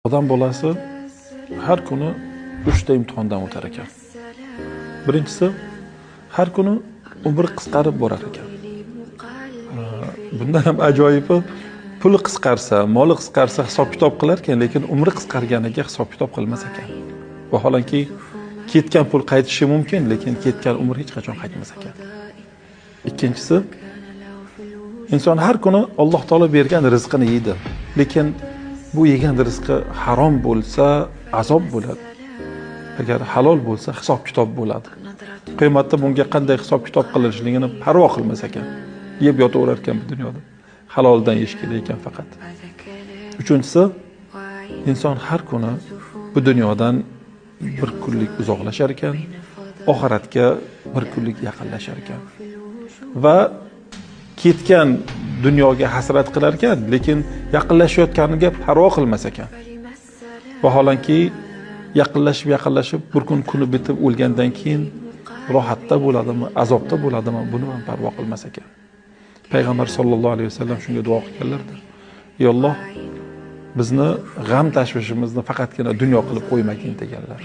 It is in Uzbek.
Odam bolasi har kuni 3 ta imtihondan o'tar ekan. Birinchisi, har kuni umri qisqarib borar ekan. Bundan ham ajoyibi, puli qisqarsa, moli qisqarsa hisob-kitob qilar ekan, lekin umri qisqarganiga hisob-kitob qilmas ekan. Vaholanki ketgan pul qaytishi mumkin, lekin ketgan umr hech qachon qaytmas ekan. Ikkinchisi, inson har kuni Alloh taolo bergan rizqini yeydi, lekin bu yegan rizqi harom bo'lsa azob bo'ladi. Agar halol bo'lsa hisob-kitob bo'ladi. Qiyomatda bunga qanday hisob-kitob qilinishligini parvo qilmas ekan. Yeb yotaverar ekan bu dunyoda. Haloldan yeyish kerak ekan faqat. Uchinchisi, inson har kuni bu dunyodan bir kunlik uzoqlashar ekan, oxiratga bir kunlik yaqinlashar ekan. Va ketgan dunyoga hasrat qilar ekan, lekin yaqinlashayotganiga parvo qilmas ekan. Vaholanki yaqinlashib bir kun kuni bitib o'lgandan keyin rohatda bo'ladimi, azobda bo'ladimi, buni ham parvo qilmas ekan. Payg'ambar sollallohu alayhi vasallam shunga duo qilganlardir. Ey Alloh, bizni g'am tashvishimizni faqatgina dunyo qilib qo'ymagin deganlar.